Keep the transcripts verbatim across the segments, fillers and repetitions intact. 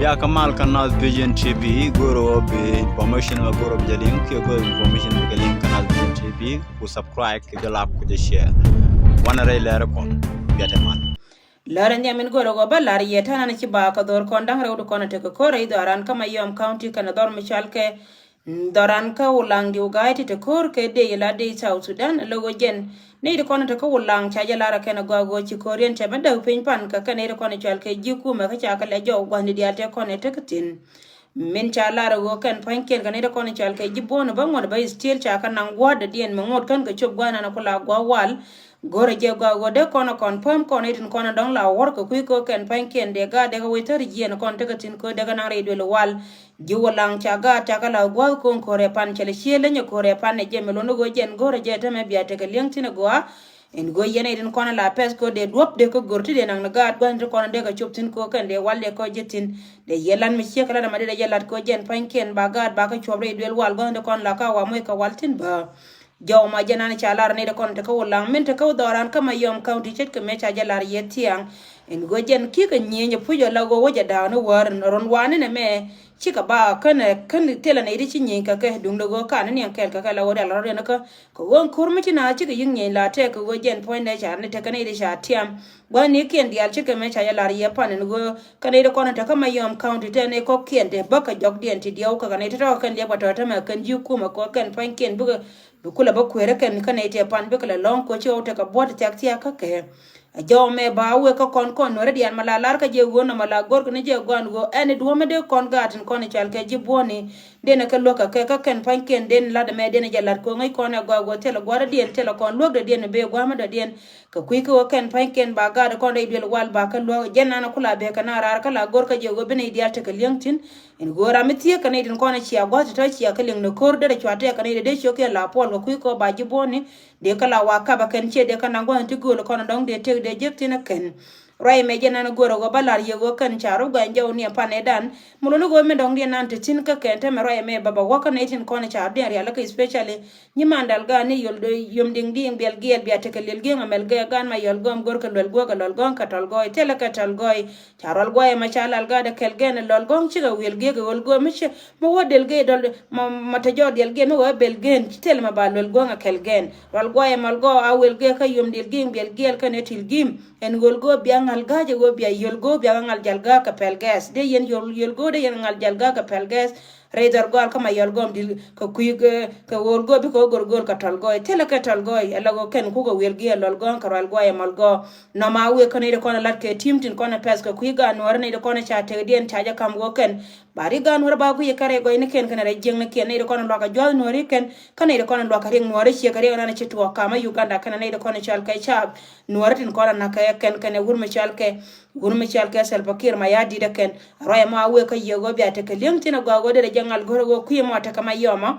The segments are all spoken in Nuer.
Ya kamal kä Naath Vision T V, go̱o̱rä bi information mɛ go̱o̱rä bi jɛ liŋ, kiɛ go̱o̱rä information bi jɛ liŋ kä Naath Vision T V, ku subscribe, ku jɛ like, ku jɛ share. Wanɛ rɛy lɛr kɔn, biatɛ mal. Lɛr ni amin go̱o̱rä gɔ bä lar yɛ ta̱a̱ nan ci ba kä dhɔr kɔn da̱ŋ rɛw di kɔn tekɛ ko̱r rɛy dhɔran kä Mayom County kɛnɛ dhɔr mi cɔal kɛ Dhɔran kä Ulaŋ diw ga̱a̱c ti te ko̱r kɛ dee la dee South Sudan, lo̱k ɣöö jɛn nɛy ti kɔn te kä Ulaŋ ca jɛ lar ɛ kɛn ɛ gɔaa ɣöö ci ko̱r yɛn cɛ bä däk piny pan kä kɛn nɛy ti kɔn cual kɛ ji̱ kumɛ kä ca kɛ lɛ jɔw gua̱thni diaal tɛ kɔn ɛ tek thi̱n. Min ca lar ɛ ɣöö kɛn pa̱nykiɛn kɛ nɛy ti kɔn cual kɛ ji̱ buɔ̱n bä ŋuɔ̱t bä still ca kɛ naŋ gua̱a̱r dɔ̱diɛn mi ŋot kɛn kɛ cop gua̱a̱r nan ku la gua̱a̱r wal. Go̱rɛ jɛ gɔaa ɣöö dee kɔn ɛ confirm kɔn nɛy tin kɔn ɛ dɔ̱ŋ la wuɔ̱r kɛ kui̱ kɛ kɛn pa̱nykiɛn dee gaat dee kɛ wec thäri jiɛn kɔn tekɛ thi̱n kɛ dee kɛ naŋ rɛy duël wal. Ji̱ Ulaŋ ca gaat ca kɛ la gua̱a̱th ko̱o̱ŋ ko̱r ɛ pan cɛ lɛ ciëë leny ɛ ko̱r ɛ pan ɛ jɛ mi lon ɣöö jɛn go̱rɛ jɛ tämɛ bia tekɛ li̱eŋ thi̱n ɛ gɔaa. Ɛn ɣöö yɛn ɛ tin kɔn la pɛth ko̱ dee duɔ̱p dee kä go̱r ti dee naŋ ni gaat gua̱a̱th ti kɔn dee kɛ cop thi̱n ko̱ kɛn dee wal dee kɔc ji̱ thi̱n. Dee yɛ lat mi ciek kɛ lat ɛmɛ dee dee jɛ lat ko̱ jɛn pa̱nykiɛn ba gaat ba kä cuɔp rɛy duël wal gua̱a̱th ti kɔn la ka wa moc kɛ wal thi̱n bä. Jɔw ma jɛ nan ca lar ni de kɔn te kä Ulaŋ min te kä Dhɔran kä Mayom County ce̱tkɛ mëë ca jɛ lar yɛ thiaŋ. Ɛn ɣöö jɛn ki̱ kɛ nyieny ɛ puc ɛ la ɣöö wä jɛ da̱a̱n ni wäär run wani nɛ mɛ cikɛ ba känɛ kän thilɛ nɛy ti ci nyieny kɛ kɛ duŋdɛ ɣöö kan ni niɛŋ kɛɛl kɛ kɛ la ɣöö rial rɔ̱diɛn kä kɛ ɣöö ko̱r mi ci naath cikɛ yi̱k nyieny la tɛk kɛ ɣöö jɛn puɔ̱nydɛ ca ni tekɛ nɛy ti ca tiam. Gua̱n ni kiɛn diaal cikɛ mëë ca jɛ lar yɛ pan ɛn ɣöö kɛ nɛy ti kɔn te kä Mayom County te nɛy kɔ̱kiɛn te bä kɛ jɔkdiɛn ti diɛw kɛ kɛ nɛy ti tɔ̱ kɛ kɛn liɛp kɛ tɔ̱ te mɛ kɛn ji̱ kumɛ kɛ kɛn pa̱nykiɛn bikɛ Bi kulɛ bä kueerä kɛn kä nɛy tëë pan bikɛ lɛ lɔ̱ŋ koci ɣɔw tekɛ buɔ̱t thiak thiak kä kɛ. A jɔw mɛ ba wek kä kɔn kɔn nuɔ̱rä diaal ma la lar kä jɛ ɣöö nɔmɔ la go̱rkɛ ni jɛ gɔan ɣöö ɛn i̱ duɔ̱mä dee kɔn gaat tin kɔn i̱ cal kɛ ji̱ buɔ̱ni. Denɛ kɛ luäk kɛ kɛ kä kɛn pa̱nykiɛn den lat ɛmɛ denɛ jɛ lat ko̱ŋ i̱ kɔn ɛ gɔaa ɣöö thilɛ gua̱rä diɛn thilɛ kɔn luäk dɔ̱diɛn i̱ bee gua̱a̱mä dɔ̱diɛn. Kɛ kui̱ kä ɣöö kɛn pa̱nykiɛn ba gaat kɔn rɛy duël wal ba kä luäk jɛn an kula bee kɛ na raar kä la go̱rkɛ jɛ ɣöö bi nɛy diaal tekɛ li̱eŋ thi̱n. Ɛn ɣöö ram mi thieek kɛ nɛy tin kɔn cia gua̱th ti tɔ̱ cia kä liŋ ni ko̱r derɛ cua tɛk kɛ nɛy dee dee ciök yɛ la puɔl kɛ kui̱ kɛ ɣöö ba ji̱ buɔ̱ɔ̱ni. Dee kä la wa kapɛ kɛn ciɛ dee kä naŋ gua̱th ti gööl kɔn dɔ̱ŋ dee tëk dee jek thin ɛ kɛn. Ruac ɛmɛ jɛ nan go̱o̱rä ɣöö ba la̱r yɛ ɣöö kɛn ca rop gɔany jɔw ni ɛ pan ɛ dan. Mul ni ɣöö min dɔ̱ŋ diɛn nan te thi̱n kä kɛn tɛmɛ ruac ɛmɛ ba ba wä kä nɛy tin kɔn ca rop diɛn rial kä especially nyi man dal gan ni yol do yom diŋ diŋ biɛl giɛl bia tekɛ liɛl giɛŋ amɛl gɛ gan ma yɔl gɔm go̱r kɛ luɛl guäk ɛ lɔl gɔŋ kɛ tɔl gɔɔy thilɛ kɛ tɔl gɔɔy. Ca rual guayɛ ma ca lal gaat ɛ kɛl gɛn ɛ lɔl gɔ̱ŋ cikɛ wiɛl giek ɛ ɣöl go̱o̱m mi ci mi wä del gee dɔl ma, ma te jɔɔr diɛl gee mi wä bel gɛn ci thil ma ba luɛl guäŋ ɛ kɛl gɛn. Rual guayɛ mal gɔɔ a wiɛl gee kä yom diɛl giŋ biɛl giɛl kɛn ɛ til gi̱m. Ɛn ɣöl go̱o̱ bia ŋal ga̱a̱c ɛ ɣöö bia yöl go̱o̱ bia ŋal jal ga̱a̱c kɛ pɛl gɛs dee yɛn yöl, yöl go̱o̱ dee yɛn ŋal jal ga̱a̱c kɛ pɛl gɛs. Rɛy dhɔr gɔal kä ma yɔl gɔm dil kɛ kui̱ kɛ, kɛ ɣöl go̱o̱ bikɛ ɣöö go̱r go̱o̱l kɛ tɔl gɔɔy thilɛ kɛ tɔl gɔɔy ɛ la ɣöö kɛn kukɛ wiɛl giɛɛl lɔl gɔ̱ŋ kɛ rual guayɛ mal gɔɔ. Nɔma wek kä nɛy ti kɔn lat kɛ tim tin kɔn pɛth kɛ kui̱ gaat nuɔ̱ɔ̱ri nɛy ti kɔn ca tekdiɛn ca jɛ kam wä kɛn. Ba ri gaat nuɔ̱ɔ̱ri ba guiy kɛ rɛy gɔynikiɛn kɛn rɛy jiäknikiɛn nɛy ti kɔn luak kɛ jua̱th nuɔ̱ɔ̱ri kɛn. Kä nɛy ti kɔn luak kɛ riɛk nuɔ̱ɔ̱ri ciek kɛ riɛk nan ci tuɔɔk kam a Uganda kɛn nɛy ti kɔn cal kɛ ca nuɔ̱ɔ̱ri tin kɔn a nak kɛ kɛn kɛn ɛ wur mi cal kɛ wur mi cal kɛ Salva Kiir Mayardit ɛ kɛn. Ruac ɛmɔ a wek kä yiëë ɣöö bia tekɛ li̱eŋ thin a gɔaa ɣöö derɛ jɛ ŋal go̱r ɣöö kui̱ ɛmɔ tekɛ ma yɔmɔ.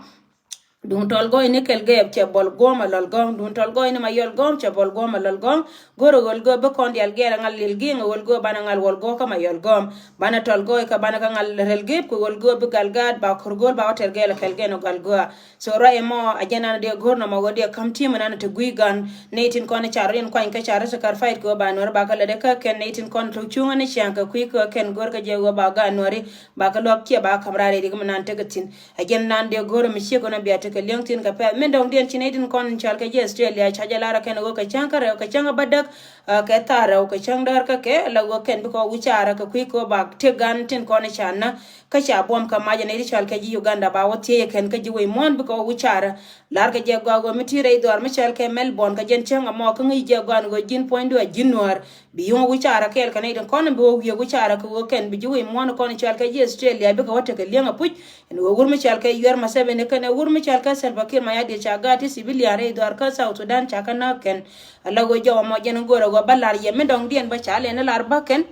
Duŋ tɔl gɔɔy ni kɛl gɛɛp cɛ bɔl guɔ̱ɔ̱m a lɔl gɔ̱ŋ. Duŋ tɔl gɔɔy ni ma yɔl gɔ̱ɔ̱m cɛ bɔl guɔ̱ɔ̱m a lɔl gɔ̱ŋ. Go̱r a ɣöl go̱o̱r bi kɔn dial gɛɛl a ŋal lil gi̱i̱ŋ a ɣöl go̱o̱r banɛ ŋal wɔl go̱o̱r kä ma yɔl gɔ̱ɔ̱m. Banɛ tɔl gɔɔy kä banɛ kä ŋal rɛl gɛɛp kɛ ɣöl go̱o̱r bi gal gaat ba ko̱r go̱o̱r ba wä tɛr gɛɛl a kɛl gɛɛn a gal go̱o̱r. So ruac ɛmɔ a jɛn an dee go̱o̱r nɔmɔ ɣöö dee ka̱m ti̱i̱m ɛn an te gui̱i̱ gan. Nɛy tin kɔn car in kuany kä car secret fight kɛ ɣöö ba nuɔ̱r ba kä lätdɛ kä kɛn nɛy tin kɔn tok cuŋä ni ciaŋ kɛ kui̱ kɛ kɛn go̱o̱r kä jɛ ɣöö ba gaat nuɔ̱ri. Ba kä luak kiɛ ba ka̱m raar ri kä mi nan tekɛ thi̱n. A jɛn nan dee go̱o̱rä mi ciek ɣän a bia tekɛ li̱eŋ thi̱n kɛ pɛth min dɔ̱ŋ diɛn ci nɛy tin kɔn cɔal kɛ ji̱ Australia ca jɛ lar a kɛn a ɣöö kɛ cäŋ kä rɛw kɛ cäŋ a bädäk. Kɛ thaar rɛw kɛ cäŋ däär kä kɛ la ɣöö kɛn bikɛ wä wi̱caarä kɛ kui̱ kɛ wä ba tëk gan tin kɔn ca nä. Kä ca buɔ̱m kɛ mac a nɛy ti cɔal kɛ ji̱ Uganda ba wä thiec ɛ kɛn kä ji̱ wec muɔ̱ɔ̱n bikɛ wä wi̱caarä. Lar kɛ jɛ gɔaa ɣöö mi ti rɛy dhɔaar mi cɔal kɛ Melbourne kɛ jɛn cäŋ ɛmɔ kä ŋäc jɛ gɔaa ni ɣöö ji̱n puɔ̱nydu a ji̱n nuäär. Bi yuŋ wi̱caarä kɛɛl kɛ nɛy tin kɔn bi wä wi̱i̱ wi̱caarä kɛ ɣöö kɛn bi ji̱ wec muɔ̱ɔ̱n kɔn cɔal kɛ ji̱ Australia bikɛ wä tekɛ li̱eŋ a puc. Ɛn ɣöö wur mi cɔal kɛ Yuɛr Museveni kɛnɛ wur mi cɔal kɛ Salva Kiir Mayardit ca gaat ti civilian rɛy dhɔaar kä South Sudan ca kɛ näk kɛn. Ala ɣöö jɔw ɛmɔ jɛn go̱o̱rä ɣöö ba lar yɛ mi dɔ̱ŋ diɛn ba ca lɛn ni lar bä kɛn.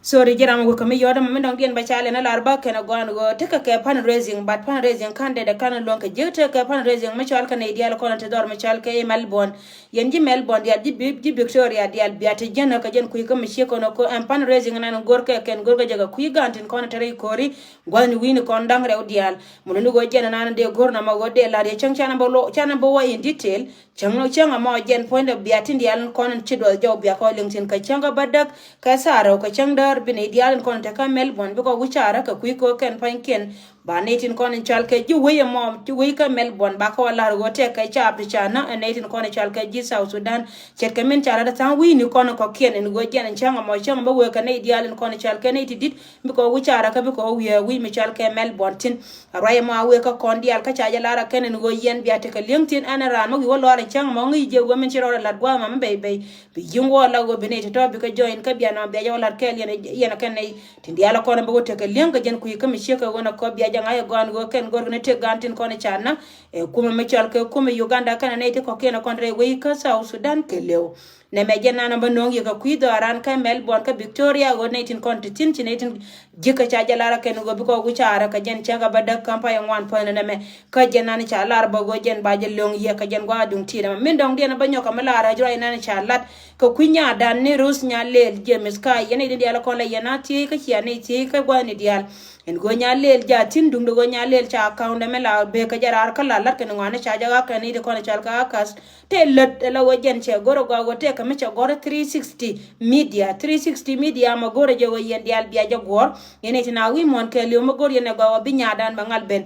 Sorry ji̱ ram wek kä mi yɔt ɛmɔ mi dɔ̱ŋ diɛn ba ca lɛn ni lar bä kɛn a gɔaa ni ɣöö tekɛ kɛ fundraising but fundraising ka̱n dɛdɛ ka̱n luäŋ kɛ ji̱ tekɛ fundraising mi cɔal kɛ nɛy diaal kɔn ti dhɔr mi cɔal kɛ Melbourne. Yɛn ji̱ Melbourne diaal ji̱ bi, ji̱ Victoria diaal bia te jiɛn kä jɛn kui̱ kä mi ciek kɔn kä ɛn fundraising nan go̱r kɛ kɛn go̱r kɛ jɛ kɛ kui̱ gan tin kɔn te rɛy ko̱ri. Gua̱thni wi̱i̱ni kɔn da̱ŋ rɛw diaal. Mul ni ɣöö jɛn nan dee go̱r nɔmɔ ɣöö dee lar yɛ cäŋ canɛ bä lo canɛ bä wä in detail. Cäŋ cäŋ ɛmɔ jɛn puɔ̱nydɛ bia tin diaal kɔn ci duɔth jɔw bia kɔ liŋ tin kɛ cäŋ kä bädäk kɛ thaar rɛw kɛ cäŋ däär. Lar bi nɛy diaal in kɔn te kä Melbourne bikɔ wi̱c carä kɛ kui̱ kɛ kɛn pa̱nykiɛn. Ba nɛy tin kɔn in cɔal kɛ ji̱ wec ɛmɔ, ji̱ wec kä Melbourne, ba kɛ wä lar ɣöö tɛk kɛ caap ti ca näk ɛ nɛy tin kɔn in cɔal kɛ ji̱ South Sudan. Ce̱tkɛ min ca lat ɛ tha̱a̱ŋ wi̱i̱ni kɔn in kɔ̱kiɛn in ɣöö jɛn in cäŋ ɛmɔ cäŋ bä wëë kɛ nɛy diaal in kɔn in cɔal kɛ nɛy ti di̱t. Bikɔ wi̱c carä kä bikɔ wi̱i̱ ɛ wi̱i̱ mi cɔal kɛ Melbourne thi̱n. A ruac ɛmɔ a wëë kä kɔn diaal kä ca jɛ lar ɛ kɛn in ɣöö yɛn bia tekɛ li̱eŋ thi̱n ɛn ɛ raan mi wi̱i̱ wä lɔaar in cäŋ ɛmɔ ŋi̱i̱c jɛ ɣöö min ci rɔɔdɛ lat gua̱a̱th ɛmɔ mi bɛy bɛy. Bi ji̱n wä la ɣöö bi nɛy tɔ̱tɔ̱ bikɛ join kä bia nɔ bia jɛ wä lat kɛɛl yɛn, yɛn kɛn nɛy tin diaal kɔn bä wä tekɛ li̱eŋ kɛ jɛn kui̱ kä mi ciek kɛ ɣöö nɔ kɔ bia jɛ ŋa̱c ɛ gɔaa ɛn ɣöö kɛn go̱rkɛ ni tëk gaan tin kɔn ca näk. Ɛ kumɛ mi cɔal kɛ kumɛ Uganda kɛnɛ nɛy ti kɔ̱kiɛn kɔn rɛy wec kä South Sudan kɛ lëw. Nɛmɛ jɛn nanɔ bä nööŋ yɛ kɛ kui̱ dhɔaaran kä Melbourne kä Victoria ɣöö nɛy tin kɔn ti thi̱n ci nɛy tin ji̱ kä ca jɛ lar ɛ kɛn ɣöö bikɔ wi̱c carä kɛ jɛn cäŋ kɛ bä däk ka̱m pay ɛ ŋuan päl nɛmɛ. Kä jɛn nan ca lar bä ɣöö jɛn ba jɛ löŋ yɛ kɛ jɛn gua̱a̱ duŋ ti̱i̱t ɛmɛ. Min dɔ̱ŋ diɛn bä nyɔk kɛ mi lar ɛ juɔc nan ca lat kɛ kui̱ nyaatdan ni Ruth Nyalel James Kai, yɛn i̱ di̱n diaal kɔn la yɛn a thiec kä cia ni thiec kä gua̱a̱ ni diaal. Ɛn ɣöö Nyalel ja thi̱n duŋdɛ ɣöö Nyalel ca account ɛmɛ la bek kɛ jɛ raar kä la lat kɛ ni ŋuan ni ca jɛ ɣa̱k kɛn i̱ di kɔn ca kä akas. Tëë lät ɛ la ɣöö jɛn cɛ go̱r ɛ gɔaa ɣöö tëë kɛ mi cɛ gɔ̱r three sixty media, three sixty media mɛ go̱r ɛ jɛ ɣöö yɛn diaal bia jɛ guɔ̱ɔ̱r. Yɛn i̱ ti na wi̱i̱ muɔ̱ɔ̱n kɛɛliw mɛ go̱r yɛn ɛ gɔaa ɣöö bi nyaatdan bɛ ŋal ben.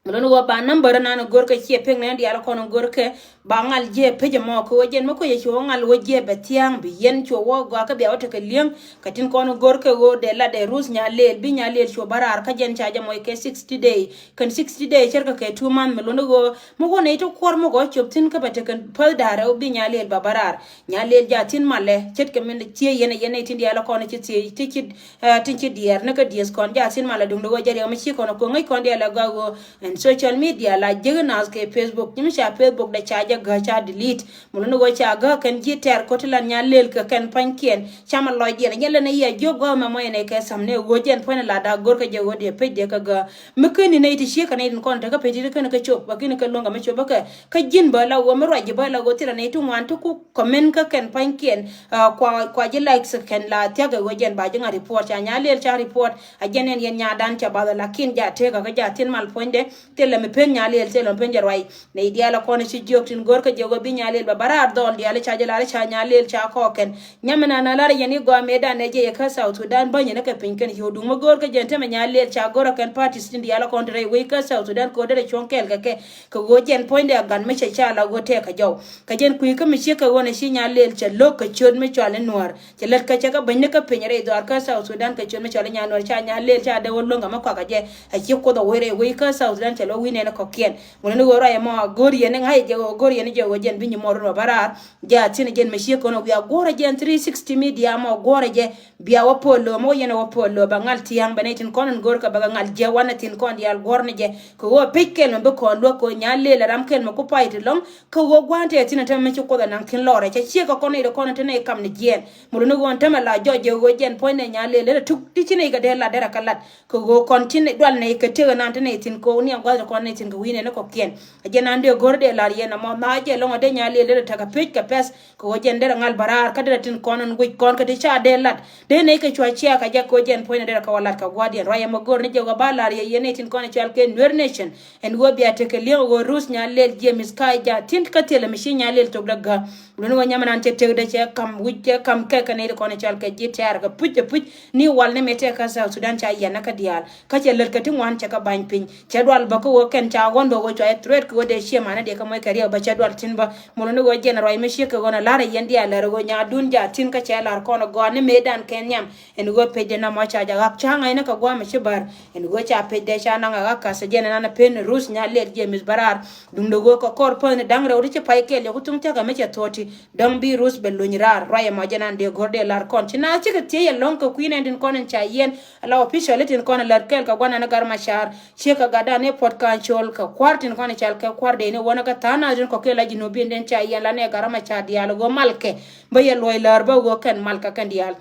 Mɛ lon ɣöö ba number nan go̱r kɛ ciɛ pek nɛn diaal kɔn go̱r kɛ ba ŋal jiɛ pec ɛmɔ kɛ ɣöö jɛn mɛ kuec ɛ ci wä ŋal ɣöö jiɛ bɛ thia̱a̱ŋ bi yɛn ci wä gɔaa kä bia wä tekɛ li̱eŋ. Kɛ tin kɔn go̱r kɛ ɣöö dee lat dee Ruth Nyalel bi Nyalel cu bä raar kä jɛn ca jɛ mɔc kɛ sixty day. Kɛn sixty day cärkɛ kɛ two month mɛ lon ɣöö mɛ wä nɛy ti kuɔr mɛ gɔɔ cop thi̱n kä bɛ tekɛ päth da̱rɛ wä bi Nyalel ba bä raar. Nyalel ja thi̱n malɛ ce̱tkɛ min thiec yɛn ɛ yɛn nɛy tin diaal kɔn ci thiec ti ci Ɛ tin ci diɛɛr ni kä dieth kɔn ja thi̱n malɛ duŋdɛ ɣöö jɛ riɛk mi ci kɔn ɛ ko̱ŋ ŋäc kɔn diaal ɛ gɔaa ɣöö ɛn social media la jiäk nath kɛ Facebook. Ci mi ca Facebook dɛ ca jɛ gäk ca delete. Mɛ lon ɣöö ca gäk kɛn ji̱ tɛɛr ko̱t ti lan Nyalel kɛ kɛn pa̱nykiɛn. Ca mɛ lɔcdiɛn ɛ jɛn lɛ ni yɛ jiök gɔaa mɛ mɔc ɛn ɛ kɛ thäm ni ɣöö jɛn puɔ̱ny ɛ la da̱k go̱r kɛ jɛ ɣöö diɛ pec diɛ kɛ gäk. Mi ken ni nɛy ti ciek kɛ nɛy tin kɔn te kä pec ti ken kɛ cop kɛ ken kɛ luäŋ kɛ mi cop bä kɛ. Kä ji̱n bä la ɣöö mi ruac ji̱ bä la ɣöö thilɛ nɛy ti ŋuan ti ku comment kä kɛn pa̱nykiɛn. Ah, kua, kua ji̱ likes kɛn la thia̱k ɛ ɣöö jɛn ba ji̱ ŋa̱ report ca Nyalel ca report. A jɛn ɛn yɛn nyaatdan ca bath ɛ lakin ja tëëkä kä ja thi̱n mal puɔ̱nydɛ. Thilɛ mi pen Nyalel thilɛ mi pen jɛ ruac. Nɛy diaal ɛ kɔn ci jiök tin go̱r kä jɛ ɣöö bi Nyalel bɛ bä raar dhɔl diaal ca jɛ lar ca Nyalel ca kɔɔkɛn. Nyam mi na na lar yɛn i̱ gɔaa mëëdan ɛ jɛ yɛ kä South Sudan bänyɛ ni kɛ piny kɛn yio̱w duŋ mi go̱r kä jɛn temɛ Nyalel ca go̱r ɛ kɛn parties tin diaal ɛ kɔn te rɛy wec kä South Sudan ko̱dɛ rɛ cuɔ̱ŋ kɛɛl kɛ kɛ. Kɛ ɣöö jɛn puɔ̱nydɛ ɛ gat mi cɛ ca la ɣöö tɛɛk kɛ jɔw. Kɛ jɛn kui̱ kä mi ciek kɛ ɣöö nɛ ci Nyalel cɛ lo̱k kɛ ciöt mi cɔal i̱ Nuäär. Cɛ lät kɛ cɛ kɛ bäny ni kä piny rɛy dhɔaar kä South Sudan kɛ ciöt mi cɔal i̱ Nyanuäär ca Nyalel ca dee wä luäŋ kɛ mi kɔak kɛ jɛ. A ci Kuoth a wec rɛy wec kä South Sudan cɛ lɔ wi̱i̱ nɛn kɔ̱kiɛn. Ŋuni ni ɣöö ruac ɛmɔ a go̱r yɛn i̱ ŋa̱c jɛ ɣöö go̱r yɛn i̱ jɛ ɣöö jɛn bi nyi mɔr run wä bä raar. Jɛ a thi̱n jɛn mi ciek kɔn wiaa guɔ̱rä jɛ ɛn three sixty media mɔ guɔ̱rä jɛ. Bia wä puɔl lo̱o̱ mɔ yɛn wä puɔl lo̱o̱ bɛ ŋal thia̱a̱ŋ bɛ nɛy tin kɔn in go̱rä kɛ bɛ kɛ ŋal jɛ wanɛ thi̱n kɔn diaal guɔ̱rä ni jɛ. Kɛ ɣöö pec kɛl mɛ bi kɔn luäk kɛ ɣöö Nyalel ɛ ram kɛl mɛ ku pay ti lɔ̱ŋ. Kɛ ɣöö gua̱a̱n tɛɛ thi̱n ɛ tämɛ mi ci Kuoth ɛ naŋ thi̱n lɔrɛ cɛ ciek kɛ kɔn nɛy ti kɔn in te nɛy kam ni jiɛɛn. Mɛ luni ɣöö ɛn tämɛ la jɔc jɛ ɣöö jɛn puɔ̱ny nɛ Nyalel lɛ tuk ti ci nɛy kɛ dee lat derɛ kɛ lat. Kɛ ɣöö kɔn ci nɛy dual nɛy kɛ tëk ɛnan te nɛy thi̱n kɛ ɣöö niɛŋ gua̱th ti kɔn nɛy thi̱n kɛ wi̱i̱ nɛn ni kɔ̱kiɛn. Ɛ jɛn an dee go̱r dee lar yɛn ɛmɔ na jɛ lɔŋ ɛ dee Nyalel dee tekɛ pec kɛ pɛth. Kɛ ɣöö jɛn derɛ ŋal bä raar kä derɛ tin kɔn in guic kɔn kä ti ca dee lat. Dee nɛy kɛ cua cia kɛ jɛ kɛ ɣöö jɛn puɔ̱ny in derɛ kɛ wä lat kɛ gua̱diɛn ruac ɛmɔ go̱r ni jɛ ɣöö ba lar yɛ yɛn nɛy tin kɔn in cɔal kɛ Nuer Nation. Ɛn ɣöö bia tekɛ li̱eŋ ɣöö Ruth Nyalel James Kai ja thi̱n kä thilɛ mi ci Nyalel tok dee gä. Luni ɣöö nyam ɛnan cɛ tekdɛ cɛ kam wi̱c cɛ kam kɛ kɛ nɛy ti kɔn in cɔal kɛ ji̱ tɛɛr kɛ puc cɛ puc ni wal ni mɛ tɛk kä South Sudan ca yɛn kä diaal. Kä cɛ lät kɛ ti ŋuan cɛ kɛ ba̱ny piny. Cɛ dual bä kä ɣöö kɛn ca ɣɔn bä ɣöö cua jɛ threat kɛ ɣöö dee ciɛ manä dee kä muɔc kɛ riɛk bä cɛ dual thi̱n bä. Mul ni ɣöö jɛn ruac mi ciek kɛ ɣöö nɛ la̱r ɛ yɛn diaal lär ɣöö nyaadun ja thi̱n kä cɛ la̱r kɔn ɛ gɔaa ni mëëdan kɛ nhiam. Ɛn ɣöö pecdɛ nɔmɔ ca jɛ ɣak ca ŋa̱cnä kɛ gua̱a̱m ɛ ci bär. Ɛn ɣöö ca pecdɛ ca naŋ ɛ ɣak ka̱th ɛ jɛn ɛnan ɛ pen Ruth Nyalel James bä raar. Duundɛ ɣöö kɛ kɔr päthni da̱ŋ rɛw ti ci pay kɛɛl yɛ ku thuŋ thia̱kɛ mi cɛ thuɔ̱ɔ̱ti. Dɔ̱ŋ bi Ruth bɛ luny raar ruac ɛmɔ jɛn an dee go̱r dee la̱r kɔn ci naath cikɛ thiec ɛlɔ̱ŋ kɛ kui̱ nɛn tin kɔn in ca yiɛn. Ala official tin kɔn in lät kɛɛl kɛ gua̱n ɛn ɛ Gat Macar. Ciek kɛ gatdan i̱ puɔ̱t ka̱n col kɛ kua̱r tin kɔn in cal kɛ kua̱r dee ni wänä kɛ tha̱a̱ŋ naath tin kɔ̱kiɛn la ji̱ nuɔ̱ɔ̱p bi̱n den ca yiɛn la nɛ Gat Macar diaal ɣöö mal kɛ. Bä yɛ luɔ̱c läär bä ɣöö kɛn mal kɛ kɛn diaal.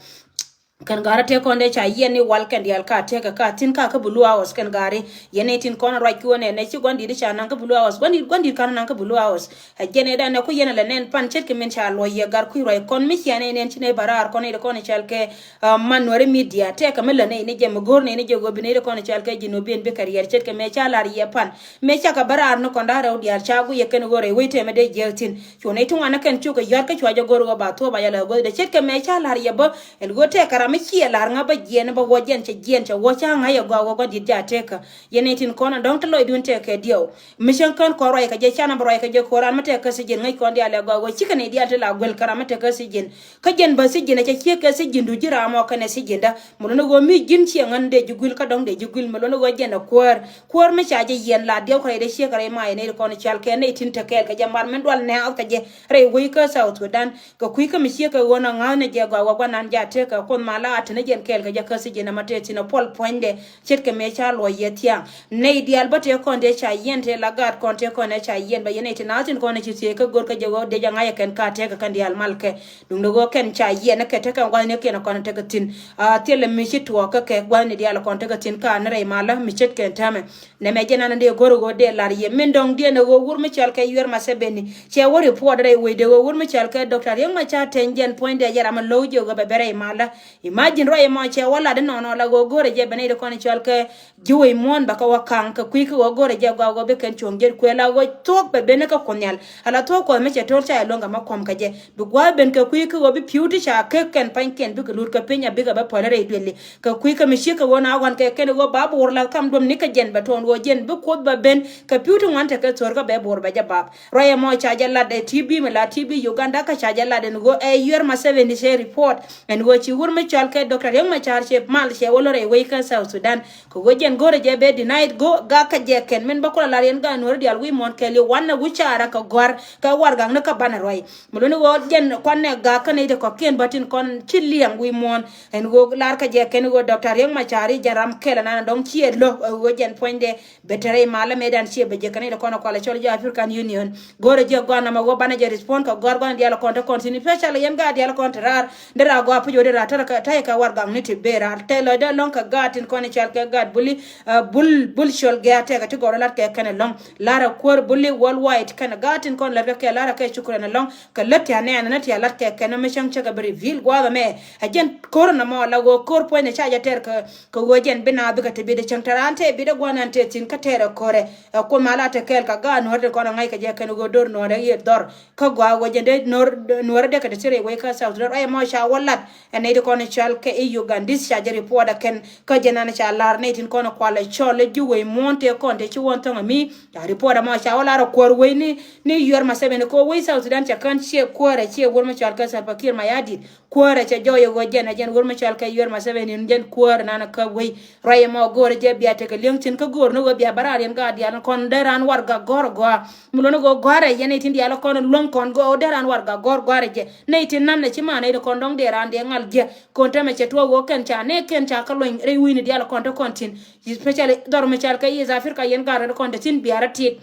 Kɛn ga̱rä tëë kɔn dee ca yiɛn ni wal kɛn diaal ka tëëkɛ ka thi̱n ka kä Blue House kɛn ga̱ri. Yɛn ni tin kɔn ruac ki wä nɛn nɛ ci gua̱ndi̱t ca naŋ kä Blue House. Gua̱ndi̱t, gua̱ndi̱t ka̱n naŋ kä Blue House. Ɛ jɛn ɛ dan ɛ ku yɛn ɛ lɛ nɛn pan ce̱tkɛ min ca luɔ̱c yɛ gar kui̱ ruac kɔn mi cia nɛy nɛn ci nɛy bä raar kɔn nɛy ti kɔn i̱ cɔal kɛ, ah, Man Nuɛri Media. Tëëkɛ mi lä nɛy ni jɛ mi go̱o̱r nɛy ni jɛ ɣöö bi nɛy ti kɔn i̱ cɔal kɛ ji̱ nuɔ̱ɔ̱p bi̱n bikɛ riɛl ce̱tkɛ mëë ca la̱r yɛ pan. Mëë cakɛ bä raar ni kɔn da̱a̱ rɛw diaal ca guiyɛ kɛn ɣöö rɛy wec tëë mi dee jiääk thi̱n. Cu nɛy ti ŋuan ni kɛn cukɛ yɔ̱a̱t kä cua jɛ go̱o̱r ɣöö ba thuɔ̱ɔ̱p a yɛl ɛ guäth dee ce̱tkɛ mëë ca la̱r yɛ bä. Ɛn ɣöö tëëkɛ Mi ciɛ lar ŋa bä jiɛn bä wä jɛn cɛ jiɛn cɛ wä ca ŋa̱c ɛ gɔaa wä gɔaa dit ja tekä. Yɛn itin kɔn a dɔ̱ŋ te lɔcdun tɛkɛ diɛw. Mi cäŋ kän kɔn ruac kɛ jɛ, ca nambä ruac kɛ jɛ ko̱r an mi tɛkɛ sijin ŋäc kɔn diaal ɛ gɔaa wä cikɛ ni diaal te la guel kɛ ram mi tɛkɛ sijin. Kä jɛn bä sijin ɛ cɛ ciek kɛ sijin du ji̱ ram ɔ kɛnɛ sijin dä. Mi luni wä mi ji̱n ciɛ ŋän dee ji̱ guil kä dɔ̱ŋ dee ji̱ guil mi luni wä jɛn ɛ kuäär. Kuäär mi ca jɛ yɛn la diɛw kɛ rɛy dee ciek kɛ rɛy ma yɛn itin kɔn cal kɛ nɛ itin te kɛɛl kɛ jɛ mar min dual nɛ ɣɔth kɛ jɛ rɛy wec kä South Sudan. Kɛ kui̱ kä mi ciek kɛ ɣöö na ŋa̱thni jɛ gɔaa wä guanan ja tekɛ Kuoth ma la a teni jɛn kɛɛl kɛ jɛ kä sijin ɛmɔ tëë thi̱n ɛ puɔl puɔ̱nydɛ. Ce̱tkɛ mëë ca luɔc yɛ thiaŋ nɛy diaal bä tëë kɔn tëë ca yiɛn tëë la gaat kɔn tëë kɔn ɛ ca yiɛn bä yɛn nɛy ti naath tin kɔn ɛ ci thiee kä go̱r kä jɛ ɣöö dee jɛ ŋa̱c ɛ kɛn ka tekɛ kɛn diaal mal kɛ. Duundɛ ɣöö kɛn ca yiɛn ɛ kɛ tekɛ gua̱thni kiɛn ɛ kɔn ɛ tekɛ thi̱n. A thilɛ mi ci tuɔɔk kä kɛ gua̱thni dial kɔn tekɛ thi̱n ka ni rɛy malä mi ce̱tkɛ täämɛ. Nɛmɛ jɛn an dee go̱r ɣöö dee lar yɛ min dɔ̱ŋ diɛn ɛ ɣöö wur mi cɔal kɛ Yuɛr Museveni cɛ wä report rɛy wecdɛ ɣöö wur mi cɔal kɛ Doctor Riek Machar Teny jɛn puɔ̱nydɛ jɛ ram mi lo̱w jɛ ɣöö bɛ bɛ rɛy malä. Imagine ruac ɛmɔ cɛ wä lat inɔnɔ la ɣöö go̱rɛ jɛ bɛ nɛy ti kɔn cɔal kɛ ji̱ wec muɔ̱ɔ̱n bɛ kɛ wä ka̱ŋ kɛ kui̱ kä ɣöö go̱rɛ jɛ gɔaa ɣöö bi kɛn cuɔ̱ŋ jɛt kuɛ la ɣöö thuɔ̱k bɛ ben kä Kuoth Nhial. Ala thuɔ̱k Kuɔth mi cɛ to̱r ca yɛ luäŋ kɛ ma kuɔ̱m kɛ jɛ. Bi gua̱a̱th ben kɛ kui̱ kä ɣöö bi pi̱w ti ca kek kɛn pa̱nykiɛn bikɛ lut kɛ piny a bikɛ bä päl rɛy duëli. Kɛ kui̱ kä mi ciek kɛ ɣöö na ɣɔn kɛ kɛn ɣöö ba bo̱o̱r la kam duɔ̱m ni kä jɛn bɛ tuɔɔn ɣöö jɛn bi Kuoth bɛ ben kɛ pi̱w ti ŋuan tekɛ thor kä bɛ bo̱o̱r bɛ jɛ bap. Ruac ɛmɔ ca jɛ lat ɛ T B mi la T B Uganda kä ca jɛ lat ɛn ɣöö ɛ Yuɛr Museveni cɛ report ɛn ɣöö ci wur mi cɔal kɛ Doctor Riek Machar cɛ mal cɛ wä lɔ rɛy wec kä South Sudan. Kɛ ɣöö jɛn go̱rɛ jɛ bɛ denied go̱ gak kä jɛ kɛn min bä kulɛ lar yɛn gaat Nuäri diaal wi̱i̱ muɔ̱ɔ̱n kɛɛliw wanɛ wi̱c ca rɛ kɛ gɔ̱a̱r kɛ warɛgakni kä banɛ ruac. Mi luni ɣöö jɛn kuanɛ gak kä nɛy ti kɔ̱kiɛn bä tin kɔn ci liɛŋ wi̱i̱ muɔ̱ɔ̱n. Ɛn ɣöö lar kä jɛ kɛn ɣöö Doctor Riek Machar i̱ jɛn ram kɛl ɛnan ɛ dɔ̱ŋ ciɛ lo̱ ɛ ɣöö jɛn puɔ̱nydɛ bɛ te rɛy malä mëëdan ciɛ bɛ jɛ kɛn nɛy ti kɔn ɛ kualɛ cɔl jɛ African Union. Go̱rɛ jɛ gɔaa namɛ ɣöö banɛ jɛ respond kɛ gɔ̱a̱r gɔ̱a̱n diaal kɔn te kɔn thi̱n, especially yɛn gaat diaal kɔn te raar. Dee raa gɔaa puc ɣöö dee raa tɛr kɛ warɛgakni ti bëë raa tɛl lɔcdä ɛlɔ̱ŋ kɛ gaat tin kɔn i̱ cal kɛ gaat Buli, ɛ, Bul, Bul Col Gɛ̈ɛ̈ tɛkɛ ti gɔrɛ lat kɛ kɛn ɛlɔ̱ŋ. Larɛ kuäär Buli worldwide kɛn gaat tin kɔn lät kɛ kɛ larɛ kɛ cukran ɛlɔ̱ŋ. Kɛ lät ti anɛɛnɛ ni ti a lat kɛ kɛn mi cäŋ cä kɛ bi reveal gua̱a̱th ɛmɛ. Ɛ jɛn ko̱r ɛn ɛmɔ la ɣöö ko̱r puɔ̱ny ni ca jɛ tɛr kɛ, kɛ ɣöö jɛn bi naath bikɛ ti bi dee cäŋ te raan te bi dee gua̱a̱th nan te thi̱n kä tɛɛrɛ ko̱rɛ. Ɛ Kuoth ma la te kɛɛl kɛ gaat Nuäär tin kɔn ɛ ŋa̱c kɛ jɛ kɛn ɣöö do̱r Nuäär ɛ yiëë dhɔr. Kä gɔaa ɣöö jɛn dee Nuäär, Nuäär dee kɛ te thir ɛ wec kä South Sudan ruac ɛmɔ ca wä lat. Ɛn nɛy ti kɔn cɔal kɛ i̱ Ugandese ca jɛ report ɛ kɛn kä jɛn an ca lar nɛy tin kɔn kualɛ cɔl i̱ ji̱ wec muɔ̱ɔ̱n tëë kɔn tëë ci wä thɔŋ ɛ mi. Ca report ɛmɔ ca wä lar ɛ kuäär wec ni, ni Yuɛr Museveni kɛ ɣöö wec South Sudan cɛ kän ciɛ kuäär ɛ ciɛ wur mi cɔal kɛ Salva Kiir Mayardit. Kuäärɛ cɛ jɔɔc ɛ ɣöö jɛn ɛ jɛn wur mi cɔal kɛ Yuɛr Museveni jɛn kuäär nan kä wec. Ruac ɛmɔ go̱o̱rɛ jɛ bia tekɛ li̱eŋ thi̱n kä go̱o̱r ni ɣöö bia bä raar yɛn gaat diaal kɔn dee raan warɛgak gɔ̱r gɔaa. Mi luɔ̱n ɣöö gɔ̱a̱rɛ yɛn nɛy tin diaal kɔn luäŋ kɔn go̱o̱r dee raan warɛgak gɔ̱r gɔ̱a̱rɛ jɛ. Nɛy tin na̱n ɛ ci man nɛy ti kɔn dɔ̱ŋ dee raan dee ŋal jɛ. Kɔn tɛmɛ cɛ tuɔɔk ɣöö kɛn ca nɛ kɛn ca kä luɔ̱ny rɛy wi̱i̱ni diaal kɔn te kɔn thi̱n. Especially dhɔr mi cɔal kɛ East Africa yɛn gaat rɛn kɔn te thi̱n bia rɔ tiek.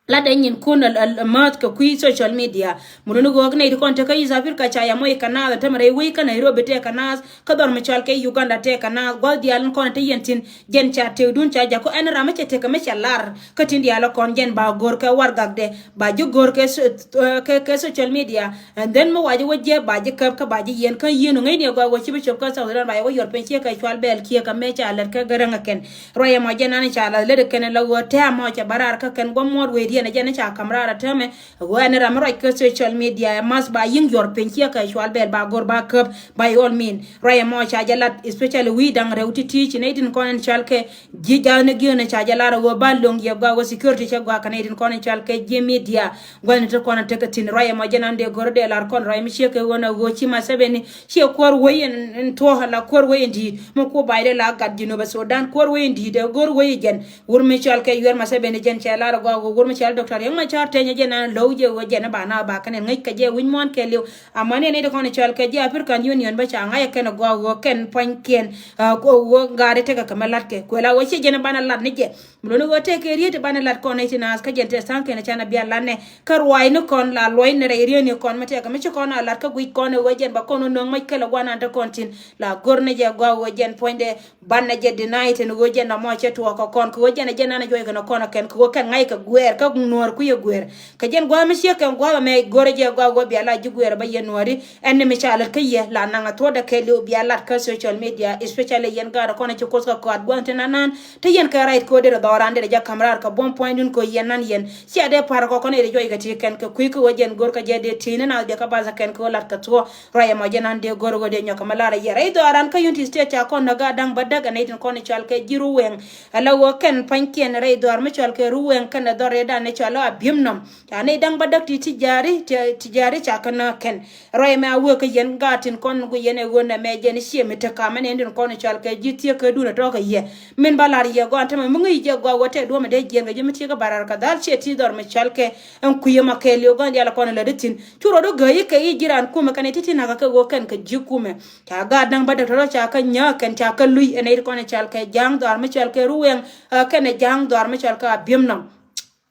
Latdɛ nyinkun ɛ, ɛ, ɛ, määth kɛ kui̱ social media. Muluni ɣöök nɛy ti kɔn tekɛ East Africa ca yɛ mɔc kɛ naath ɛ tämɛ rɛy wec kä Nairobi tɛɛ kɛ naath kä dhɔr mi cɔal kɛ Uganda tɛɛ kɛ naath gua̱th diaal in kɔn ɛ te yɛn thi̱n. Jɛn ca tëëkdun ca jakä ɛn ram mi cɛ tekɛ mi cɛ lar kä tin diaal ɛ kɔn jɛn ba go̱r kɛ warɛgakdɛ ba ji̱ go̱r kɛ so-, ɛ, kɛ, kɛ social media. And then mi wa ji̱ wä jiɛ ba ji̱ käp kä ba ji̱ yiɛn kä yieen ŋäcni ɛ gɔaa wä ci bi cop kä South Sudan ba yɛ wä yuɔr piny ciɛ kɛ cual bɛɛl kiɛ kɛ mëë ca lät kä gäräŋ ɛ kɛn. Ruac ɛmɔ jɛn an ca lath lät ɛ kɛn ɛ la ɣöö tɛ̈ɛ̈m mɔ cɛ bä raar kä kɛn guɔ muɔɔt wecdiɛn ɛ jɛn ca ka̱m raar ɛ täämɛ. Ɛ ɣöö ɛn ram mi ruac kä social media ɛ math ba yi̱ŋ yuɔr piny ciɛ kɛ cual bɛɛl ba go̱r ba käp by all mean. Ruac ɛmɔ ca jɛ lat especially wi̱i̱ da̱ŋ rɛw ti̱ti̱ ci nɛy tin kɔn ɛn cɔal kɛ ji̱ ja̱a̱thni gi̱e̱n ɛ ca jɛ lar ɛ ɣöö ba lo̱ŋ yɛ gɔaa ɣöö security cɛ gɔaa kɛ nɛy tin kɔn ɛn cɔal kɛ ji̱ media. Gua̱thni ti kɔn ɛ tekɛ thi̱n ruac ɛmɔ jɛn an dee go̱r dee lar kɔn ruac mi ciek kɛ ɣöö na ɣöö ci Museveni ciɛ kuäär wec ɛn, ɛn thuɔ̱k ala kuäär wec ɛn di̱i̱t. Mi ku baydɛ la gat Jinub Sudan kuäär wec ɛn di̱i̱t ɛ go̱r wec ɛ jɛn. Wur mi cɔal kɛ Yuɛr Museveni jɛn cɛ lar ɛ gɔaa ɣöö wur mi cɔal Doctor Riek Machar Teny ɛ jɛn an lo̱w jɛ ɣöö jɛn ɛ ba na ba kɛn ɛ ŋäc kɛ jɛ wi̱c muɔ̱ɔ̱n kɛɛliw. Amäni ɛ nɛy ti kɔn cɔal kɛ ji̱ African Union bä ca ŋa̱c ɛ kɛn ɛ gɔaa ɣöö kɛn pua̱nykiɛn, ɛ, ɣöö gat ɛ tekɛ kɛ mi la̱tkɛ kuɛ la ɣöö ci jɛn ɛ banɛ lat ni jɛ. Mi luɔ̱ni ɣöö tëëkɛ riet ti banɛ lat kɔn nɛy ti naath kä jɛn tëë tha̱a̱ŋ kɛn ɛ canɛ bia lat nɛ. Kä ruaacni kɔn la luɔcni rɛy rietni kɔn mi tɛɛkɛ mi ci kɔn a lat kä guic kɔn ɛ ɣöö jɛn ba kɔn wä nööŋ mac kɛl ɛ gua̱n an te kɔn thi̱n. La go̱r ni jɛ gɔaa ɣöö jɛn puɔ̱nydɛ banɛ jɛ deny tin ɣöö jɛn amɔ cɛ tuɔɔk kɛ kɔn kɛ ɣöö jɛn ɛ jɛn an ɛ juɔc kɛn ɛ kɔn ɛ kɛn kɛ ɣöö kɛn ŋa̱c kɛ guɛɛr kä Nuɔr ku yɛ guer. Kɛ jɛn gua̱a̱ mi ciek kɛn gua̱a̱ mɛ go̱rɛ jɛ gua̱a̱ wä bia la ji̱ guer bä yɛ Nuɔri. Ɛn ni mi ca lät kä yɛ la naŋ a thuɔ̱dɛ kɛɛliw bia lat kä social media, especially yɛn gaat kɔn ci koth kɛ kɔat gua̱a̱n ti nan nan. Te yɛn kɛ right kɛ wä derɛ dhɔran derɛ jɛ ka̱m raar kɛ buɔ̱m puɔ̱nydun kɛ wä yɛn nan yɛn. Cia dee par kɔkɔn derɛ juɔc kɛ ti kɛn kɛ kui̱ kɛ wä jɛn go̱r kɛ jɛ dee ti ni na bia kɛ bath kɛn kɛ wä lat kɛ thuɔ̱. Ruac ɛmɔ jɛ nan dee go̱r wä dee nyɔk kɛ mi lar a yɛ rɛy dhɔran kä Unity State ca kɔn nä gaat da̱ŋ bä däk ɛn nɛy tin kɔn i̱ cɔal kɛ ji̱ Ruwɛŋ. Ala wä kɛn pa̱nykiɛn rɛy dhɔr mi cɔal kɛ Ruwɛŋ kɛn ɛ dhɔr rɛy dan ni cɔal a bi̱em nɔm. Ca nɛy da̱ŋ bä däk ti ti ja̱a̱ri ti ja̱a̱ri ca kɛ nä kɛn. Ruac ɛmɛ a wee kä yɛn gaat tin kɔn gu yɛn ɛ ɣöö nɛmɛ jɛn ciɛ mi te kamɛ nɛn tin kɔn cɔal kɛ ji̱ thiekä dun ɛ tɔ̱ kɛ yɛ. Min ba la̱r yɛ gɔaa ɛn tämɛ mi ŋäc jɛ gɔaa wä tɛ duɔ̱mɛ dee jiɛn kɛ ji̱ mi thiekä ba raar kɛ dhal ciɛ ti dhɔr mi cɔal kɛ ɛn kui̱ ɛmɔ kɛɛliw gɔaa diaal kɔn ɛ lätdä thi̱n. Cu rɔɔdu gääyi kɛ i̱ ji̱ raan kumɛ kɛn i̱ ti̱ti̱ nakä kɛ ɣöö kɛn kɛ ji̱ kumɛ. Ca gaat da̱ŋ bä däk tɔ̱tɔ̱ ca kɛ nyääk kɛn ca kɛ luc ɛn i̱ ti kɔn cɔal kɛ ja̱a̱ŋ dhɔaar mi cɔal kɛ Ruwɛŋ, ɛ, kɛnɛ ja̱a̱ŋ dhɔaar mi cɔal kɛ Abiemnɔm.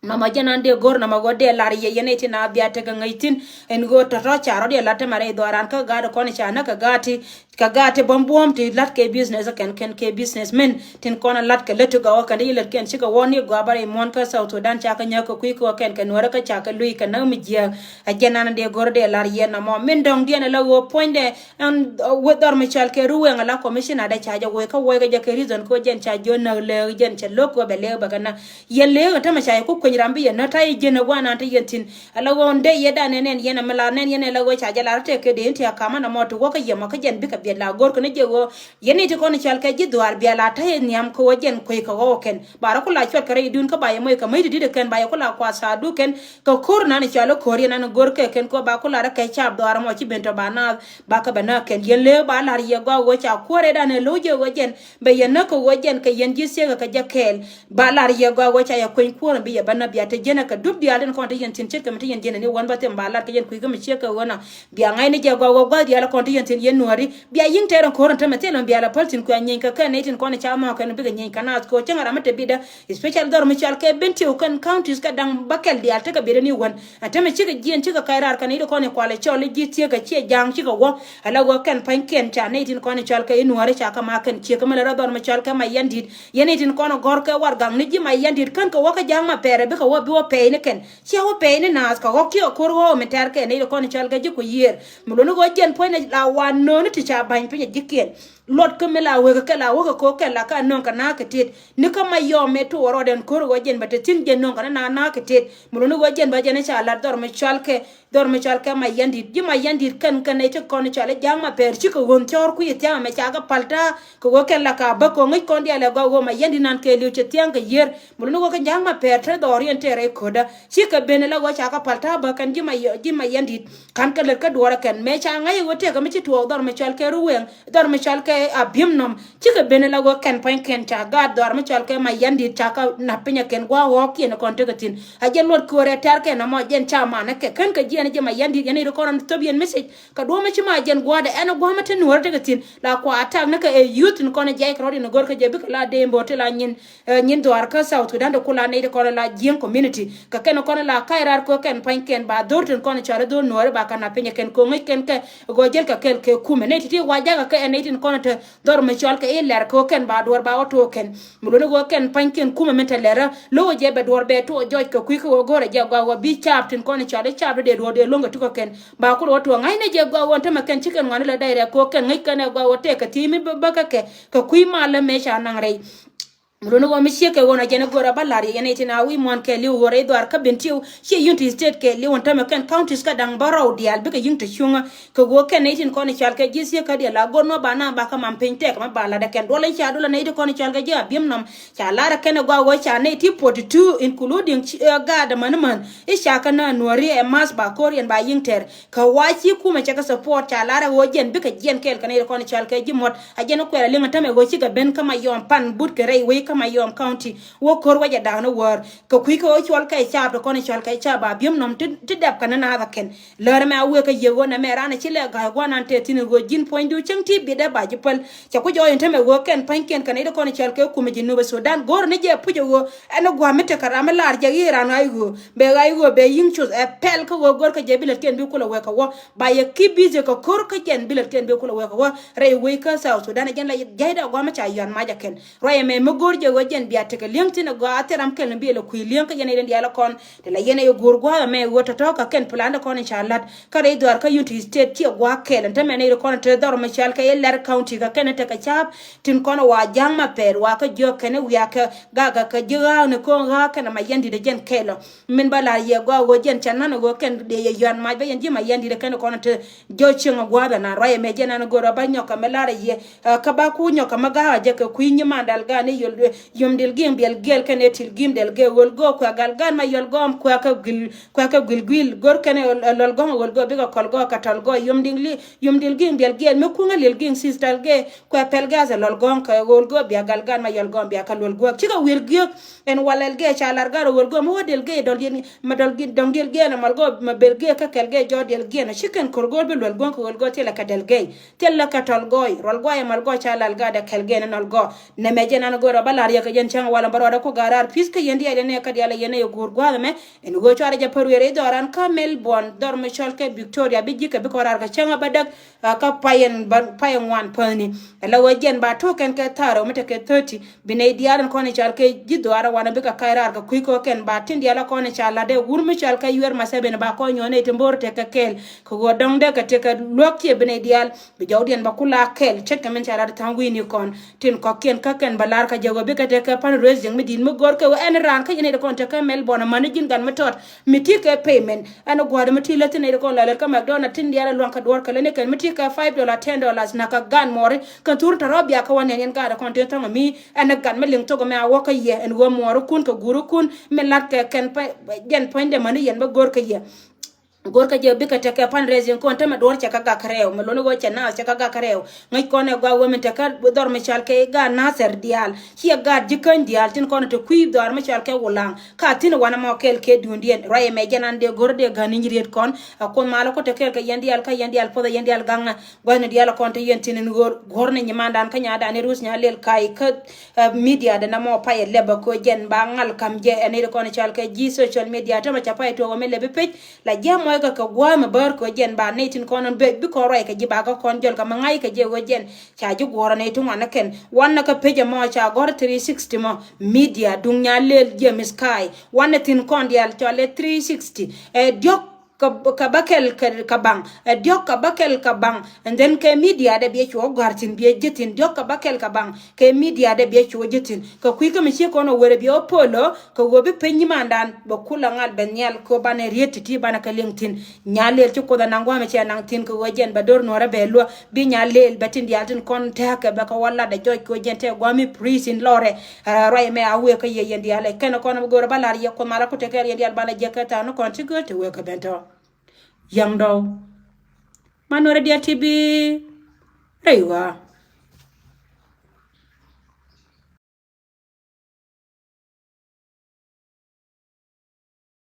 Nɔmɔ jɛn an dee go̱r nɔmɔ ɣöö dee lar yɛ yɛn i̱ ti na bia tekɛ ŋäc thi̱n. Ɛn ɣöö tɔ̱tɔ̱ ca rɔ̱ dee lar te mɛ rɛy dhɔaar an kä gaat kɔn ca näk kɛ gaat ti, kɛ gaat ti bäm buɔ̱m ti la̱t kɛ business kɛn kɛn kɛ business mɛn. Tin kɔn a lat kɛ lät ti gɔwä kɛn ti yi lät kɛn cikɛ wä ni gɔaa bä rɛy muɔ̱n kä South Sudan ca kɛ nyäk kɛ kui̱ kɛ wä kɛn kɛ Nuäärä kä ca kɛ luc kɛ näk mi jiääk. A jɛn an dee go̱r dee lar yɛn nɔmɔ min dɔ̱ŋ diɛn ala ɣöö puɔ̱nydɛ. Ɛn, uh, wä dhɔr mi cɔal kɛ Ruwɛŋ ala commissioner dɛ ca jɛ woi kä woi kɛ jɛ kɛ reason kɛ wä jɛn ca jiɔ näk lääk jɛn cɛ lo̱k kɛ wä bɛ lääk bɛ kɛ näk. Yɛn lääk ɛn tämɛ ca yɛ ku kueny ram bi yɛn näk ta̱yɛ jiɛn ɛ guanan te yɛn thi̱n. Ala ɣöö ɛn dee yɛ dan ɛn ɛn yɛn ɛmɛ la nɛn yɛn ɛ la ɣöö ca jɛ lar tɛk kɛ dee in ti a kamä nɔmɔ ti wä kä yɛ mɔ kä jɛn bikɛ biɛt la go̱r kɛ ni jɛ ɣöö yɛn ni ti kɔn cɔal kɛ ji̱ dhuaar bia la ta̱yɛ nhiam kɛ wä jɛn kuey kɛ ɣɔw kɛn. Ba rɔ ku la cuɔt kɛ rɛy dun kä ba yɛ moc kɛ mäc ti di̱t ɛ kɛn ba yɛ ku la kuath thaadu kɛn. Kɛ ko̱r nan cɔal i̱ ko̱r yɛn nan go̱r kɛ kɛn kɛ ba ku la rɛ kɛ cap dhɔaar mɔ ci ben tɔ ba naath ba kɛ bɛ näk kɛn yɛn lëë ba la̱r yɛ gɔaa ɣöö ca kuäär ɛ dan ɛ lo̱c jɛ ɣöö jɛn bɛ yɛ näk kɛ ɣöö jɛn kɛ yɛn ji̱ thiekɛ kɛ jɛ kɛɛl. Ba la̱r yɛ gɔaa ɣöö ca yɛ kueny kuäär bi yɛ bä näk bia te jiɛn ɛ kɛ dup diaal tin kɔn te yɛn thi̱n ce̱tkɛ mi te yɛn jiɛn ɛ ni wän bä thim ba la̱r kɛ yɛn kui̱ kä mi ciek kɛ ɣöö nɔ. Bia ŋa̱cni jɛ gɔaa ɣöö gua̱th diaal kɔn te yɛn thi̱n yɛn Nuääri. Bia yi̱ŋ tɛɛr ɛn ko̱r ɛn tämɛ thil ɛn bia la päl thi̱n kuɛ nyieeny kɛ kɛn nɛy tin kɔn ca mɔ̱ɔ̱k kɛn bikɛ nyieeny kɛ naath ko̱ cäŋ ram mi te bitdä. Especially dhɔr mi cɔal kɛ Bentiu kɛn counties kɛ da̱ŋ bäkɛl diaal tekɛ bitdä ni wän. Ɛn tämɛ cikɛ jiɛn cikɛ kac raar kɛn i̱ ti kɔn i̱ kualɛ cɔl i̱ ji̱ thiekä ciɛ ja̱a̱ŋ cikɛ wä. Ala wä kɛn pa̱nykiɛn ca nɛy tin kɔn i̱ cɔal kɛ i̱ Nuääri ca kɛ ma kɛn ciek kɛ mi lɛ rɔ dhɔr mi cɔal kɛ Mayandit. Yɛn nɛy tin kɔn i̱ gɔ̱r kɛ warɛgak ni ji̱ Mayandit kän kɛ wä kä ja̱a̱ŋ ma pɛɛrɛ bikɛ wä bi wä pɛɛy ni kɛn. Ciɛ wä pɛɛy ni naath kɛ ɣɔ̱k ti ɛ ko̱r ɣɔ̱ɔ̱k mi tɛ̈r kɛ nɛy ti kɔn cɔal kɛ ji̱ ku yiëër. Mi luɔ̱ni ɣöö jiɛn puɔ̱nydɛ la wan nööni ti ca ba̱ny piny ɛ ji̱kiɛn. Luɔt kä mi la wek kɛ la wek kɛ ko̱o̱k kɛn la ka nööŋ kɛ na̱a̱k kɛ tet. Ni kä Mayɔm mëë tuɔɔk rɔɔdɛ ɛn ko̱r ɣöö jiɛn bɛ te thi̱n jiɛn nööŋ kɛ ni na̱a̱k na̱a̱k kɛ tet. Mi luɔ̱ni ɣöö jiɛn bä jiɛn i̱ ca lat dhɔr mi cɔal kɛ dhɔr mi cɔal kɛ Mayandit. Ji̱ Mayandit kɛn kɛn nɛy ti kɔn cɔal i̱ ja̱a̱ŋ ma pɛɛr cikɛ ɣöön cɔɔr kui̱ thia̱a̱ŋ ɛmɛ ca kɛ pal ta̱a̱. Kɛ ɣöö kɛn la ka bä ko̱ ŋäc kɔn diaal ɛ gɔaa ɣöö Mayandit nan kɛɛliw cɛ thia̱a̱ŋ kɛ yiër. Mi luɔ̱ni ɣöö kɛ ja̱a̱ŋ ma pɛɛr te dhɔriɛn tëërɛ i̱ ko̱tdä. Cikɛ ben ala ɣöö ca kɛ pal ta̱a̱ bä kɛn ji̱ May-, ji̱ Mayandit. Ka̱n kɛ lät kä duɔ̱ɔ̱rä kɛn mëë ca ŋäc i̱ ɣöö tëëkɛ mi ci tuɔɔk dhɔr mi cɔal kɛ Ruwɛŋ, dhɔr mi cɔal kɛ Abiemnɔm. Cikɛ ben ala ɣöö kɛn pa̱nykiɛn ca gaat dhɔr mi cɔal kɛ Mayandit ca kɛ na̱p piny ɛ kɛn gua̱a̱k ɣɔ̱ɔ̱kiɛn kɔn tekɛ thi̱n. A jɛn luɔt köörɛ tɛ̈r kɛn ɛmɔ jɛn ca manä kɛ kän kɛ jiɛn ji̱ Mayandit yɛn i̱ ti kɔn thöp yɛn message. Kɛ duɔ̱ɔ̱mɛ ci ma jɛn gua̱a̱dɛ ɛn ɛ gua̱a̱mɛ te nuɔ̱ɔ̱rä tekɛ thi̱n. La kua attack ni kɛ ɛ youth ni kɔn ɛ jiac kɛ rɔ̱diɛn ɛ go̱r kɛ jɛ bikɛ la dee bo̱o̱ ti la nyin. Eh, nyin dhuaar kä South Sudan ti ku la nɛy ti kɔn la jiäŋ community. Kɛ kɛn kɔn la kac raar kɛ kɛn pa̱ny kɛn ba dho̱r tin kɔn cɔal i̱ dho̱r nuɔɔri ba kɛ na̱p piny ɛ kɛn ko̱ŋ ŋäc kɛn kɛ gɔɔ jäl kɛ kɛl kɛ kumɛ. Nɛy ti ti wa jakä kɛ ɛ nɛy tin kɔn te dhɔr mi cɔal kɛ i̱ lɛr kɛ kɛn ba duɔ̱ɔ̱r ba wä to̱o̱k kɛn. Mi luɔ̱ni ɣöö kɛn pa̱ny kɛn kumɛ min te lɛrä lo̱k jɛ bɛ duɔ̱ɔ̱r bɛ tuɔɔk jɔc kɛ kui̱ kä ɣöö go̱rɛ jɛ gɔaa ɣöö bi caap tin kɔn cɔal i̱ caap dee duɔ̱ɔ̱r dee lo̱ŋ kɛ tukɛ kɛn. Ba kulɛ wä tuɔɔk ŋa̱cnɛ jɛ gɔaa ɣöö tämɛ kɛn ci kɛn ŋuani lɛ dɛy rɛk kɛ ɣöö kɛn ŋäc kɛn ɛ gɔaa ɣöö tëëkɛ thiec mi bä kä kɛ kɛ kui̱ mal lä mëë ca naŋ rɛy. Luni wä mi ciek kɛ ɣöö na jɛn i̱ go̱rɛ bä la̱r yɛ yɛn i̱ tin a wi̱i̱ muɔ̱ɔ̱n kɛɛliw ɣöö rɛy dhuaar kä Bentiu ciɛ Unity State kɛɛliw ɛn tämɛ kɛn counties kä da̱ŋ bärɔw diaal bikɛ yi̱ŋ te cuŋä. Kɛ ɣöö kɛn nɛy tin kɔn i̱ cɔal kɛ ji̱ thiekä diaal la go̱r nɔ ba na ba kä mam piny tɛk mɛ ba la̱t ɛ kɛn duɔl in ca duɔl ɛ nɛy ti kɔn i̱ cɔal kɛ ji̱ Abiemnɔm. Ca la̱r ɛ kɛn ɛ gɔaa ɣöö ca nɛy ti forty two including gaat män män i̱ ca kɛ na nuɔ̱ri ɛ math ba ko̱r yɛn ba yi̱ŋ tɛr. Kɛ wa ci kumɛ cɛ kɛ support ca lar ɛ ɣöö jɛn bikɛ jiɛn kɛɛl kɛ nɛy ti kɔn cɔal kɛ ji̱ muɔ̱t. A jɛn kuɛl a liŋ a tämɛ ɣöö cikɛ ben kä Mayɔm pan but kɛ rɛy wec kä Mayɔm County. Wä ko̱r wecɛ da̱a̱k ni wäär kɛ kui̱ kɛ ɣöö cuɔl kɛ caap ti kɔn cɔal kɛ caap a biöm nɔm ti, ti dɛp kɛ ni naath a kɛn. Lär ɛmɛ a wëë kɛ yiëë ɣöö nɛmɛ raan a ci lɛ ga̱a̱c gua̱n an tɛth thi̱n ɣöö ji̱n puɔ̱nydu cäŋ ti bi̱t dee ba ji̱ päl. Cɛ ku jɔɔc in tämɛ ɣöö kɛn pa̱nykiɛn kɛ nɛy ti kɔn cɔal kɛ kumɛ ji̱ Nup Sudan go̱o̱r ni jɛ puc ɛ ɣöö ɛn gua̱a̱m mi tekɛ ram mi laar jɛ i̱ raan ɣa̱c ɣöö bɛ ɣa̱c ɣöö bɛ yi̱ŋ cuth ɛ pɛl kä ɣöö gör kä jɛ bi lät kiɛn bi kulɛ wek kɛ wä. Ba yɛ ki busy kɛ ko̱r kä jɛn bi lät kɛn bi kulɛ wek kɛ wä rɛy wec kä South Sudan. Jɛn la jɛy dee gua̱a̱m mi ca yuan mac ɛ kɛn ruac ɛmɛ mi go̱r Jɛ ɣöö jɛn bia tekɛ li̱eŋ tin ɛ gɔaa thil ram kɛl ni bi lɛ kui̱ li̱eŋ kä yɛn ɛ yɛn diaal ɛ kɔn. Te la yɛn ɛ yɛ go̱o̱r gua̱a̱th ɛmɛ ɣöö tɔ̱tɔ̱ kä kɛn plan ɛ kɔn in ca la̱t. Kä rɛy dhɔaar kä Unity State ciɛ gua̱a̱th kɛl ɛn tämɛ nɛy ri kɔn te dhɔr mi cal kɛ yɛ Lɛr County kä kɛn ɛ tekɛ ca̱a̱p. Tin kɔn ɛ wa ja̱a̱ŋ ma pɛɛl wa kä jiök kɛn ɛ wiakä gakɛ kɛ ji̱ ɣa̱a̱k ni ko̱o̱ŋ ɣa̱a̱k kɛn ɛ ma yɛn di̱t ɛ jɛn kɛl ɔ. Min ba la̱r yɛ gɔaa ɣöö jɛn ca na̱n ɛ ɣöö kɛn dee yɛ yɔ̱a̱n mac bä yɛn ji̱ ma yɛn di̱t ɛ kɛn ɛ kɔn ɛ te jɔ̱ɔ̱c cieŋ ɛ gua̱a̱th ɛn a ruac ɛmɛ jɛn ɛn ɛ go̱o̱r ɛ ba nyɔk kɛ mi la̱r ɛ yɛ. Kä ba ku nyɔk kɛ mi ga̱a̱k a jɛ kɛ kui̱ nyimandan gan i̱ yol yom dil gi̱i̱ŋ biɛl giɛl kɛn ɛ til gi̱i̱m dɛl gɛ ɣöl gɔɔ kuɛ gal gan ma yɔl gɔɔm kuɛ kɛ guil kuɛ kɛ guil guil go̱r kɛn ɛ lɔl gɔŋ ɛ ɣöl gɔɔ bikɛ kɔl gɔɔ kɛ tɔl gɔɔ yom dil li yom dil gi̱i̱ŋ biɛl giɛl mi kuŋ ɛ lil gi̱i̱ŋ sistal gɛ kuɛ pɛl gas ɛ lɔl gɔŋ kɛ ɣöl gɔɔ bia gal gan ma yɔl gɔɔm bia kɛ luɔl guäk cikɛ wil gi̱i̱k. Ɛn walɛl gɛ ca lar gar ɣöl gɔɔ mi wä del gɛ dɔl yɛn ma dɔl dɔŋ del gɛ na mal gɔɔ ma bel gɛ kä kɛl gɛ jɔ del gɛ na cikɛn kor gɔɔ bi luɔl gɔɔ kɛ ɣöl gɔɔ thilɛ kɛ del gɛ. Thil lä kɛ tɔl gɔɔy ruɔl gɔɔy ɛmɔl gɔɔy ca lal gat ɛ kɛl gɛn ɛnɔl gɔɔ. Nɛmɛ jɛn an gɔɔy rɔ bä lar yɛ kɛ jɛn cäŋ walɛ bä rɔɔdɛ ku ga̱raar pi̱th kä yɛn diaal ɛn ɛ kä diaal ɛ yɛn ɛ yɛ go̱o̱r gua̱a̱th ɛmɛ. Ɛn ɣöö cuarɛ jɛ pär wiɛɛr i̱ dhɔran kä Melbourne dhɔr mi cɔl kɛ Victoria bi ji̱ kɛ bi kɔn raar kɛ cäŋ ɛ bä däk. Kä payɛn ba payɛn ŋuan päthni. Ɛ la ɣöö jɛn ba tok kɛn kɛ tha̱a̱r rɛw mi tekɛ thirty. Bi nɛy diaal in kɔn i̱ cal kɛ ji̱ dhuaar ɛ wanɛ bikɛ kac raar kɛ kui̱ kɔ̱kɛn ba tin diaal ɛ kɔn i̱ cal la̱t ɛ wur mi cal kɛ yuɛr ma sɛbɛn ba kɔn nyuɔ̱n nɛy ti mbo̱o̱r tekɛ kɛɛl. Kɛ ɣöö dɔ̱ŋ dee kɛ tekɛ luäk kiɛ bi nɛy diaal bi jɔwdiɛn ba kula kɛɛl ce̱tkɛ min ca lat tha̱a̱ŋ wi̱i̱ni kɔn. Tin kɔ̱kiɛn kä kɛn ba la̱r kä jɛ ɣöö bikɛ tekɛ pan raising mi di̱i̱t mi go̱o̱r kɛ ɣöö ɛn raan kä yɛn nɛy ti kɔn tekɛ Melbourne amäni ji̱n gat mi tɔt mi ti kɛ payment. Ɛn gua̱a̱r mi ti lät tin nɛy ti kɔn la lät kä McDonald tin diaal ɛ luaŋ kɛ duɔ̱ɔ̱r kɛ lät ni kɛn mi ti kɛ five dollar, ten dollars na kɛ gan muɔri kɛn thur tɔ̱rɔ̱ bia kä wä nɛn yɛn gaat ɛ kɔn tin tha̱a̱ŋ mi. Ɛn ɛ gat mi liŋ thok ɛmɛ a wä kä yɛ ɛn ɣöö muɔɔrikun kɛ guurikun mi lat kɛ kɛn pä jɛn puɔ̱nydɛ mäni yɛn bä go̱r kä yɛ. Go̱r kä jɛ bikɛ tekɛ fundraising kɔn tämɛ duɔ̱ɔ̱r cɛ kä gak rɛw mi luni ɣöö cɛ naath cɛ kä gak rɛw. Ŋäc kɔn ɛ gɔaa ɣöö min tekɛ dhɔr mi cal kɛ gaat Nathɛr diaal ciɛ gaat ji̱ käny diaal tin kɔn te kui̱ dhɔaar mi cal kɛ Wulaŋ. Ka thi̱n wanɛ mɔ kɛɛl kɛ duundiɛn ruac ɛmɛ jɛn an dee go̱r dee gän i̱ riet kɔn. Ɛ kuoth malä ku te kɛɛl kɛ yɛn diaal kä yɛn diaal puɔth ɛ yɛn diaal gaŋ. Gua̱thni diaal kɔn te yɛn tin in ɣöör guɔ̱rni nyimandan kä nyadan i̱ Ruth Nyalel Ka̱y kä. Media dɛ na mɔ payɛ lɛpɛ kɛ jɛn ba ŋal kam jɛ ɛn i̱ kɔn i̱ cal kɛ ji̱ social media tämɛ ca payɛ tuɔk ɛ mi lɛpi pec. La ji̱ amɔc kɛ kɛ gua̱a̱mɛ bäär kɛ jɛn ba nɛy tin kɔn in bi kɔn ruac kɛ ji̱ ba kä kɔn jɔl kɛ mi ŋa̱c kɛ jɛ ɣöö jɛn ca ji̱ guɔ̱rä nɛy ti ŋuan ni kɛn wanɛ kɛ pec ɛmɔ ca gɔ̱r three sixty mɔ. Media duŋ Nyalel James Ka̱y wanɛ thi̱n kɔn diaal cɔl ɛ three sixty ɛ diɔ̱k. Kɛ bä kɛl kɛ baŋ ɛ diɔ̱k kɛ bä kɛl kɛ baŋ. And then kɛ media dɛ biɛ cuɔ gɔ̱a̱r thi̱n biɛ ji̱ thi̱n diɔ̱k kɛ bä kɛl kɛ baŋ. Kɛ media dɛ biɛ cuɔ ji̱ thi̱n kɛ kui̱ kä mi ciek kɔn ɔ wërɛ biɛ ɔ polo kɛ ɣöö bi peny nyimandan bɛ kul aŋal bɛ nhial kɛ ɣöö banɛ riet ti̱ti̱ banɛ kɛ liŋ thi̱n. Nyalel ci kuoth anaŋ gua̱a̱mɛ cɛ naŋ thi̱n kɛ ɣöö jɛn bɛ do̱r nuɔ̱ɔ̱rɛ bɛ luä bi Nyalel bɛ tin diaal tin kɔn tɛ̱̈kɛ bɛ kɛ wä lat ɛ jɔc kɛ ɣöö jɛn tɛ gua̱a̱mi priest in lɔrɛ. Ruac ɛmɛ a wëë kä yɛ yɛn diaal ɛ kɛn kɔn bi go̱o̱rɛ ba la̱r yɛ kuoth malä ku tekɛɛr yɛn diaal banɛ jiɛk kɛ tha̱a̱n ni kɔn ti gööl te wëë kɛ ben tɔ̱. Yäŋ dɔw. Man nuɔrɛ diaal ti bi rɛy ɣɔaa.